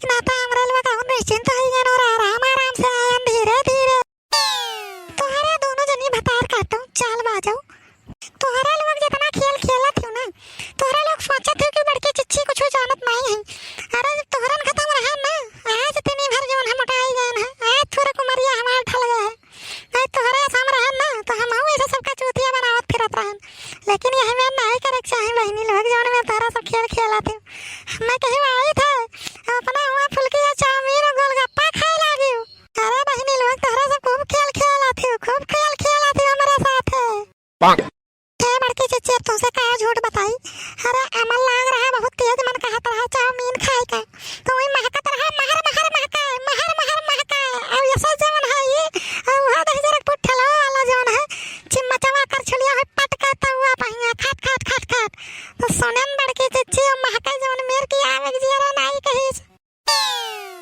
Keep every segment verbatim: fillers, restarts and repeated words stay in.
नाता हमरा लोग कहूँ निश्चिंत होई गए और आराम आराम से आयन धीरे धीरे। तोहरे दोनों जनी भतार काटो, चाल बाजो। तोहरे लोग जितना खेल खेलत हो ना, तोहरे लोग सोचत हो कि बड़की चिच्ची कुछ जानत नहीं है। अरे जब तोहरन खत्म रहा ना, आज तिनी भर जवन हम मोटाई गए हैं, आज थोड़ा कुमरिया हमार ढल गया है। नहीं तोहरे सामने रहन ना, तो हम हूँ ऐसे सबका चूतिया बनावत फिरत रहन। लेकिन यह में नहीं करे के चाही बहिनी लोग, जौन में तोहरा सब खेल खेलत हो। मैं कहीं आई थे, अपना हुआ फुल्की या चाउमीन और गोलगप्पा खाए लागी। अरे बहिनी लोग, तोहरा सब खूब खेल खेलत हो, खूब खेल खेलत हो हमारे साथ है। हे बड़की चच्ची, अब तुमसे का झूठ बताई। अरे अमल लाग रहा, बहुत तेज मन कहत रहा चाउमीन खाए का, तो वही महकत रहा, महर महर महका, महर महर महका। अब ये सब जवन है ये, अब वह दही जरा पुट ठेलवा वाला जवन है, चिम्मचवा कर छुलिया है पटका तउआ पहिया, खाट खाट खाट खाट। तो सोनन बड़की चच्ची, अब महका जवन मेर की आवे के जियरा नाई कहिस।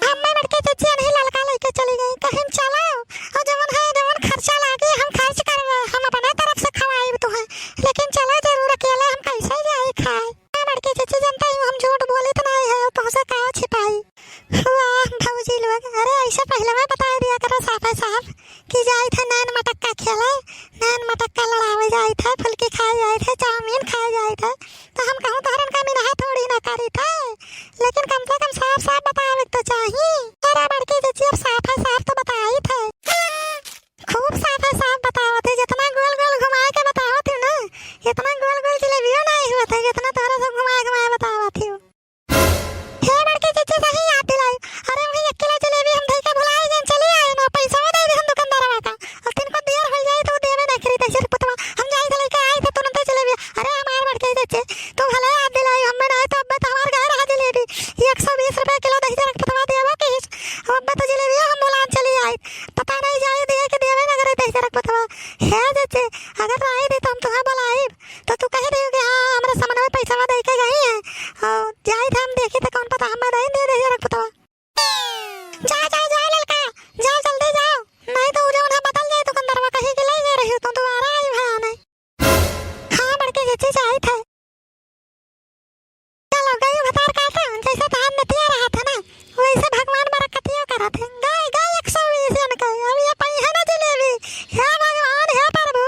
हम्मे बड़की चच्ची नहीं ललका लेके चली गई, कहिन चलो, और जवन है जवन खर्चा लागे हम खर्च करबे, हम अपने तरफ से खवाइब तुहे, लेकिन चलो जरूर, अकेले हम कैसे जाई खाए। हाँ बड़की चच्ची, जनता ही हम झूठ बोली तो नहीं है, तुमसे का छिपाई। वाह भौजी लोग, अरे ऐसे पहले मैं बता दिया करो साफे साफ कि जाई थे नैन मटक्का खेले, नैन मटक्का लड़ावे जाई थे, फुल्की खाए जाई थे, चाउमीन खाए जाई थे, तो हम कहूँ तोहरन का मिनहा थोड़ी ना करी थे, लेकिन कम से कम साफ साफ बतावे तो चाही। अरे बड़की चच्ची, अब साफ है साफ तो बताई थे, खूब साफ है साफ बतावत है, जितना गोल गोल घुमाए के बतावत है ना, इतना गोल गोल जलेबियो नहीं हुआ था जितना तोहरा सब घुमाए घुमाए बतावत है। हे बड़की चच्ची, सही याद दिलाई। अरे वही एक किलो जलेबी हम धई के भुलाए जन चली आए ना, पैसा दे दे हम दुकानदारवा का। और तिनको देर हो जाए तो देवे ना करी दही जरक पुतवा। हम जाए थे लेके आए थे तुरंत जलेबी। अरे हमार बड़की चच्ची, तू भले याद दिलाई, हमें ना तो अब तो हमार गाय रहा जलेबी। एक सौ बीस रुपए किलो दही जरक पुतवा देवा के हिस। अब तो जलेबी हम बुलान चली आई। पता नहीं जाए दिए कि देवे ना करे दही जरक पुतवा। हे चच्ची, अगर राय दे तो हम तुम्हें बुलाई। तो तू कह रही हो कि हाँ, हमरा समनवा पैसा दे के गई है। और जाई था हम देखी तो कौन पता हमें नहीं दे दे जरा पुतवा। जाओ, जाओ, जाओ ललका, जाओ जल्दी जाओ, नहीं तो उन्हें, उन्हें बदल जाए दुकानदारवा कहीं के ले जा रही हो, तो दोबारा आई भया नहीं। हाँ, बड़की चच्ची जाई थे। चलो, गई भतार काटा, जैसे धान नतिया रहा था ना, वैसे भगवान बरकतिया करा थे। गई, गई एक सौ बीस इनके, अब ये पाई है ना जलेबी। हे भगवान, हे प्रभु,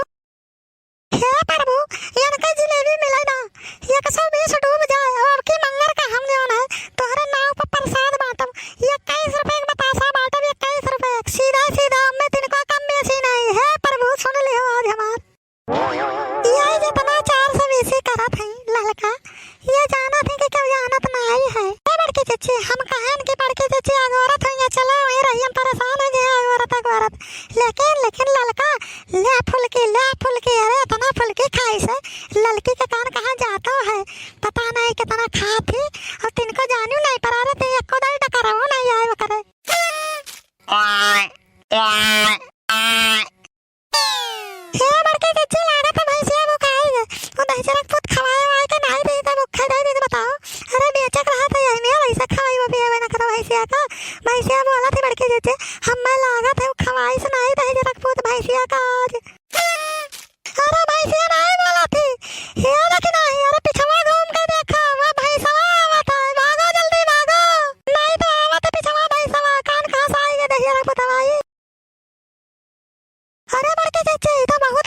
हे प्रभु, इनके जलेबी मिले ना, एक सौ बीस डूब जाए, और अब की मंगर का हम जौन है, तोहरे नाव पर प्रसाद बांटब। इक्कीस रुपए के बतासा बांटब, इक्कीस रुपए के, सीधा, सीधा, हमें तिनको कम बेसी नहीं। हे प्रभु, सुन लिहो आज हमार। ये जितना चार सौ बीसी करत है ललका, ये जानत है कि केहू जानत नाई है। ए बड़की चच्ची, हम कहन कि बड़की चच्ची अगोरत है, ये चलो वहीं रही, हम परेशान हो गए अगोरत अगोरत। लेकिन, लेकिन ललका, ले फुल्की, ले फुल्की, अरे इतना फुल्की खाई से ललकी के कान कहाँ जाता है, पता नहीं कितना खात ही, और तिनको जानू नहीं पर अरे ते एको दाई टकराओ नहीं आए वो करे। हे बड़की चच्ची, लागत है भैंसिया भुखाई गए। वो दही जरक पूत खवाए वाए के नाई दे दे, भुखा दे दे, बताओ। अरे बेचक रहा था यही में, वैसे खवाई वो पियावे ना करो भैंसिया का। भैंसिया बोला थी बड़की चच्ची, हमें लागत है वो खवाई से नाई दही जरक पूत भैंसिया का आज। अरे भैंसिया नाई बोला थी, ये देखी नहीं, अरे पिछवा घूम के देखा, वो भैंसवा आवत है, भागो जल्दी भागो, नहीं तो आवत है पिछवा भैंसवा, कान कहाँ से आई गए दही जरक पूत भाई। अरे बड़की चच्ची, ई तो बहुत